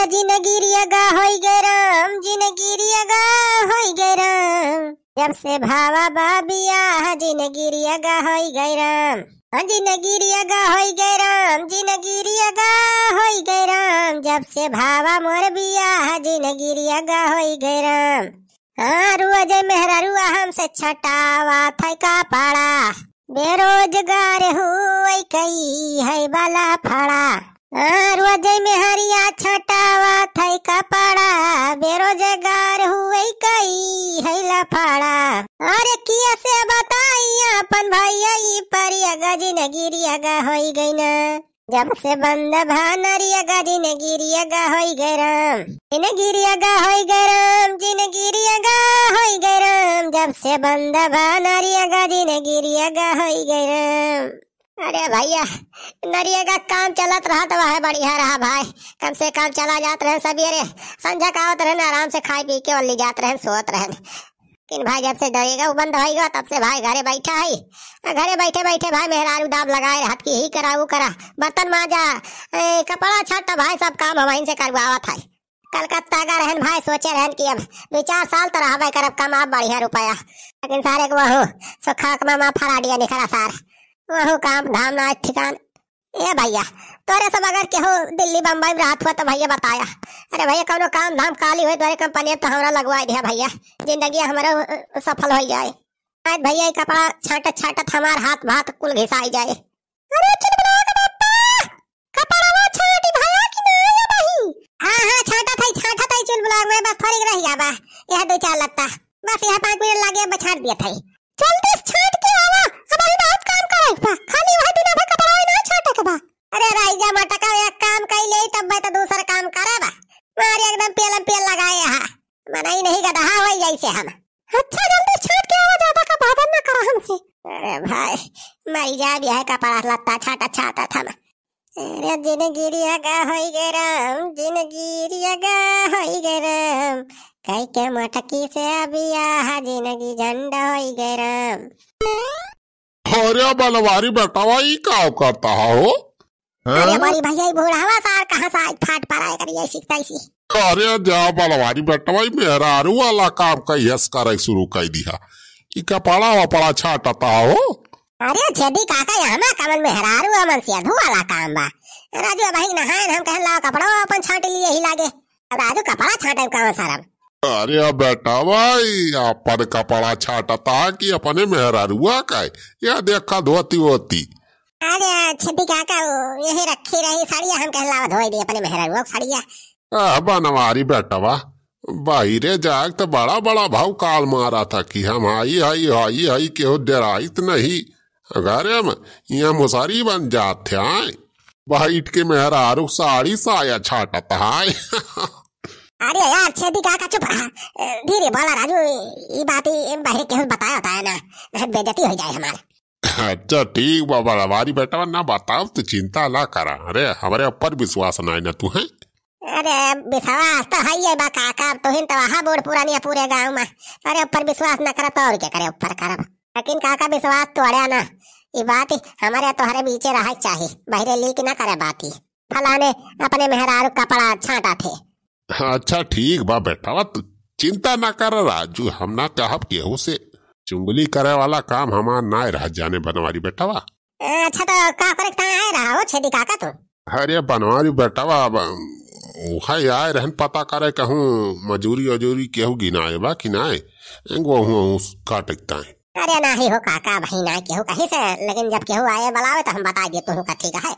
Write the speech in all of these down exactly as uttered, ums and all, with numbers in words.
जिनगिरिया गा होई गए राम, जिनगिरिया गा होई गए राम। जब से भावा बा बियाह, जिनगिरिया गा होई गए राम। हाँ, जिनगिरिया गा होई गए राम, जिनगिरिया गा होई गए राम। जब से भावा मोर बियाह, जिनगिरिया गा होई गए राम। हाँ, रोज मेहररुआ हमसे छटावत है कपड़ा। बेरोजगार हुई कई है वाला फड़ा। हाँ, रोज मेहरिया छटावत है कपड़ा। बेरोजगार हुई कई है लफड़ा। अरे किया से बताई अपन भैया ई परिया गा जिनगिरिया गा होई गई ना। जब से बंद भा नरिया गा जिनगिरिया गा होई गए राम। जिनगिरिया गा होई गए राम, जिनगिरिया गा होई गए राम। जब से बंद भा नरिया गा जिनगिरिया गा होई गए राम। अरे भैया, नरिया गा काम चलत रहा तो वह बढ़िया रहा भाई। कम से कम चला जात रहे सबेरे, संझा का आवत रहे, आराम से खाए पी के और ले जात रहे, सोत रहे। लेकिन भाई, जब से नरेगा बंद होई गवा, तब से भाई घरे बैठा है। आ घरे बैठे बैठे भाई मेहरारू दाब लगाए रहत कि ही करा, ऊ करा, बर्तन माजा, ए, कपड़ा छाटा भाई, सब काम हमहिन से करवावत है। कलकत्ता गा रहन भाई, सोचे रहन कि अब दुई चार साल तो रहबे करब, कमाब बढ़िया रुपया। लेकिन सारे को वहू सुखा के मामा फराडिया निकला सार, वहू काम धाम ना ठिकान। ए भैया, तोरे सब अगर केहू दिल्ली बम्बई में रहत हुआ तो भैया बताया। अरे भैया, कौनो काम धाम काली होई तोरे कंपनी में तो हमरा लगवाई दिया भैया, जिंदगी हमरो, अ, सफल होई जाए। आज भैया, ई कपड़ा छाटत छाटत हमार हाथ भात कुल घिसाई जाए। अरे चुलबुला के बापा, कपड़वा छाटी भैया कि ना ये बही? हाँ, हाँ, छाटत है, छाटत है चुलबुला में, बस थोड़ी रह गया बा, यह दो चार लत्ता, बस यह पाँच मिनट लागे, अब छाट दिया था। जल्दी से छाट के आवा, अब अभी बहुत काम करे के बा। खाली वह दिन अबे कपड़ा ना छाटे के बा। अरे राइजा मटका, एक काम कई ले, तब मैं तो दूसर काम करे बा। मार एकदम पेलम पेल लगाए हा। मनई नहीं गदहा होई जैसे हम। अच्छा, जल्दी छाट के आवा, ज्यादा का बादन ना करा हमसे। अरे भाई, मर जा भी है, कपड़ा लत्ता छाटा छाटा था मैं। अरे जिनगिरिया गा होई गे राम, जिनगिरिया गा होई गे राम, कई के मटकी से बियाह, जिनगी झंड होई गे राम। अरे बनवारी बेटवा, ई का करता हो? अरे हाँ? बड़ी भैया, ई बूढ़ावा सार कहाँ से आज फाट पर आए करिए सीखता इसी। अरे जा बनवारी बेटवा, ई मेहरारू वाला काम कहियस करे शुरू कर दिया। ई कपड़ा वपड़ा छाटता हो? अरे छेदी काका, यहाँ ना कमन मेहरारू अमन से अधू वाला काम बा। राजू भाई नहाए, हम कहन लाओ कपड़ा अपन छाट लिए ही लागे। अब राजू कपड़ा छाटे कहाँ सरम? अरे बेटवा, ई अपन कपड़ा छाटता कि अपने मेहरारुआ का? या देखा धोती वोती। अरे छेदी काका, वो यही रखी रही सड़िया, हम कहन लाओ धोई दी अपने मेहरारुआ की सड़िया। आह बनवारी बेटवा, बाहिरे जाग त बड़ा बड़ा भाव काल मारा था कि हम आई हई, आई हई, केहू डेराइत नहीं। घरे में यहाँ मुसरी बन जात थे आए। बैठ के मेहरारू साड़ी साया छाटत है। अरे यार छेदी काका चुप रहा, धीरे बोला राजू, ई बात ई बाहर केहू बताया होता है ना, नहीं बेइज्जती हो जाए हमार। अच्छा ठीक बा बनवारी बेटवा, ना बताओ तू चिंता ना करा। अरे हमरे ऊपर विश्वास ना है ना तू है। अरे विश्वास तो है ये बा काका, अब तुहिन तो वहाँ बूढ़ पुरानिया पूरे गाँव में, अरे ऊपर विश्वास ना करत तो और क्या करे ऊपर करब। लेकिन काका विश्वास तोड़े ना, ई बात हमरे तोहरे बीचे रहे के चाही, बहिरे लीक ना करे बात ई। फलाने अपने मेहरारू कपड़ा छाटा थे। अच्छा ठीक बा बेटवा, तू चिंता ना कर राजू, हम ना कहब केहू से। चुंगली करे वाला काम हमार ना रह जाने बनवारी बेटवा। अच्छा तो का करे के आए रहा हो छेदी काका तू? अरे बनवारी बेटवा, अब उहे आए रहन पता करे कहूँ मजूरी वजूरी केहू गिनाए बा कि नाए, गोहूँ वहूँ काटे के ताए। अरे नाही हो काका, भाई ना केहू कहीं से, लेकिन जब केहू आए बुलावे तो हम बता दिए तुहू का ठीक है।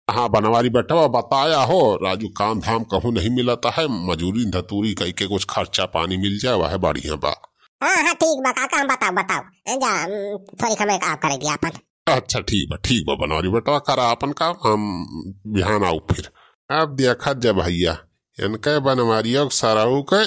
हाँ बनवारी बेटवा बताया हो राजू, काम धाम कहूँ नहीं मिलता है, मजूरी धतूरी कई के कुछ खर्चा पानी मिल जाए वह बढ़िया बा। हाँ हाँ ठीक बा काका, हम बताओ बताओ। ए, जा उम, थोड़ी समय का आप करे दिया अपन। अच्छा ठीक बा, ठीक बा बनवारी बेटवा, करा अपन काम, हम बिहान आऊ फिर। अब देखत जा भैया, इनके बनवारियों के सरऊ के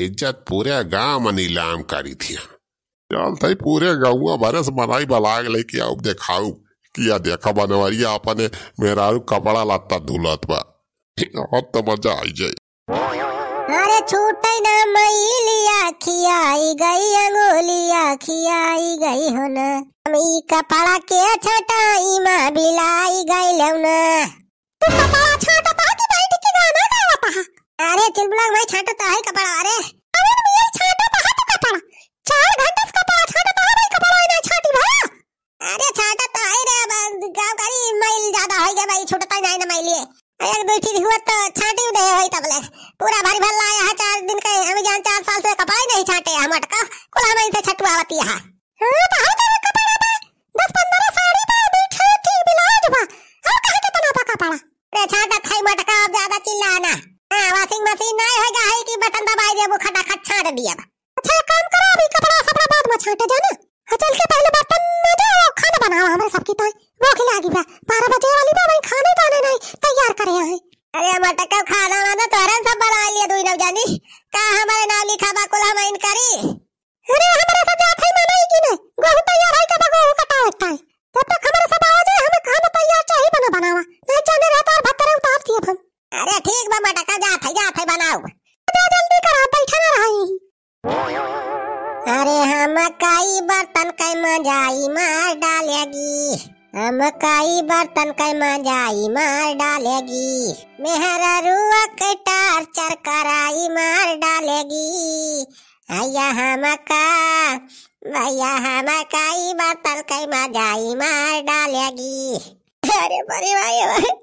इज्जत पूरे गांव में नीलाम करी थी। चल तई पूरे गौवा भरे से मनाई बलाग लेके आऊ देखाऊ कि या देखा बनवारिया अपने मेहरारू कपड़ा लत्ता धुलत बा। अब तो मजा आई जाए। अरे छूटे ना मैलिया खियाई गई अंगुलिया खियाई गई हो ना। हम ई कपड़ा के छटाई मा बिलाई गई ना। तू कपड़ा छाटता कि बैठ के गाना गावता है? चिलबुला भाई छांटत है कपड़ा, अरे। अरे भैया छांटत है तो कपड़ा। चार घंटा से कपड़ा छांटत है भाई, कपड़ा ही ना छाटी भा। अरे छांटत है रे, अब का करी, मैल ज्यादा होइ गया भाई, छूटत ही नहीं ना मैलिए। एक दुइ ठे हुआ तो छांटी दे होई तबले। पूरा भारी भर लाया है चार दिन के, हम जान चार साल से कपड़ा ही नहीं छाटे हम मटका। कुल हम इनसे छटुआवती है। हाँ, तो हर तरह कपड़ा बा। दस पन्द्रह साड़ी बा, दुइ ठे ठीक ब्लाउज बा। और कहे के तना बा कपड़ा? अरे छाटत है मटका, अब ज्यादा चिल्ला ना। हाँ, washing machine नहीं होइगा है कि बटन दबाई देबो, खटाखट छाट दिया बा। अच्छा, एक काम करो, अभी कपड़ा सपड़ा बाद में छांटे जाना। हाँ, चल के पहले बर्तन माजो, खाना बनाओ हमरे सबकी ताई। भूख लागी बा, बारह बजे वाली बा, वही खाने दाने नहीं तैयार करे हैं। अरे मटका खाना वाना तोहरे सब बना लिए, दुई नौ जानी। का हमारे नाम लिखा बा, कुल हम इन करी? अरे, हमारे सब जात है ना, नहीं कि नहीं? गेहूं तैयार है, कब गेहूं कटावत है? जब तक हमारे सब आ जाए, हमें खाना तैयार चाही बना बनावा। नहीं जाने रहता और भत्तरे उतार दिए हम। अरे ठीक बा मटका, जात है, जात है, बनाओ। जा जल्दी करा, बैठा ना रहा यहीं। अरे हम काई बर्तन के मजाई मार डालेगी, हम काई बर्तन के मजाई मार डालेगी, मेहररुआ के टार्चर कराई मार डालेगी। भैया हमका, भैया हमका ई बर्तन के मजाई मार डालेगी। अरे बड़े भाई, भाई।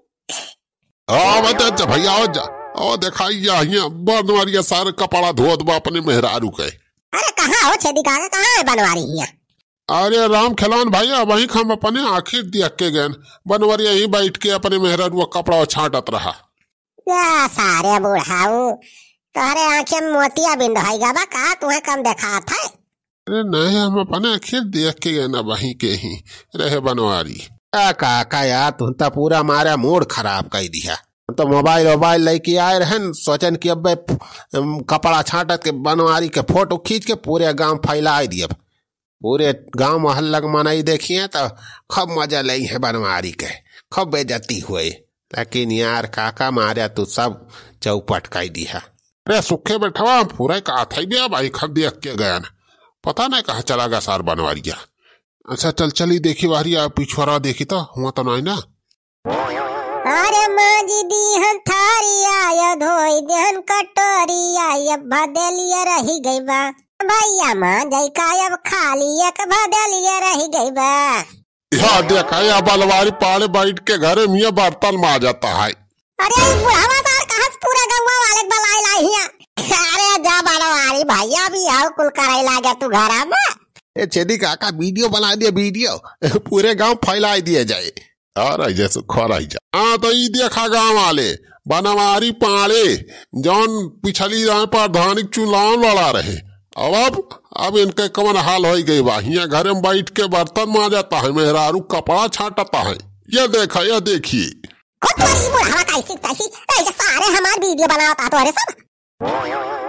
आओ बच्चा, अच्छा भैया, आओ जा। आओ देखा, या हियाँ बनवारिया सारे कपड़ा धोत बा अपने मेहरारू के। अरे कहाँ हो छेदी काका, कहाँ है बनवारी हियाँ? अरे राम खेलौन भैया, वहीं हम अपने आँखी देख के गए। बनवारिया ही बैठ के अपने मेहरारू का कपड़ा छांटत रहा। या सारे बुढ़ाऊ, तोहरे आँखें में मोतिया बिंद होइगा बा का, तुहे कम देखात है? अरे नहीं, हम अपने आँखें देख के गए ना, वहीं के ही रहे बनवारी। का काका यार, तुम तो पूरा मारा मूड खराब कर दिया। हम तो मोबाइल वोबाइल लेके आए रहन, सोचन कि अब्बे फ-, अम, कपड़ा छांटत के बनवारी के फोटो खींच के पूरे गांव फैला दियब। पूरे गांव मोहल्ला के मनई देखिए तो खूब मजा लेइहैं बनवारी के, खूब बेइज्जती हुए। लेकिन यार काका मारे तू सब चौपट कर दिया। अरे सुखे बैठवा, हम पूरा का था भी अब आई खब देख के गया ना, पता नहीं कहाँ चला गया सार बनवारिया। अच्छा चल चली देखी बाहरी, आ पिछुआरा देखी तो हुआ तो नहीं ना। अरे माजी दीहन थारिया, या धोई दीहन कटोरिया, या भदेलिया रही गई बा। भैया माँ जाई का अब खाली एक भदेलिया रही गई बा। या देखा, या बनवारी पाड़े बैठ के घरे में ये बर्तन माजता है। अरे ई बुढ़ावा सार कहाँ से पूरा गौवा वाले के बलाई लाई हिया। अरे जा बनवारी भैया भी आओ कुल करे लागे तू घरा में। ए छेदी काका वीडियो बना दिया वीडियो, पूरे गांव फैला दिया जाए। आ रही जा, सुखा रही जा। हाँ, तो ई देखा गाँव वाले, बनवारी पाड़े, जौन पिछली दाएं प्रधानिक चुनाव लड़ा रहे, अब, अब, अब इनके कवन हाल होई गई बा। हियाँ घरे में बैठ के बर्तन माजता है, मेहरारू कपड़ा छांटता है। ये देखा, ये देखिए। खुद तो ई बुढ़ावा कैसी तैसी, ऐसे सारे हमार वीडियो बनावता तो अरे सब।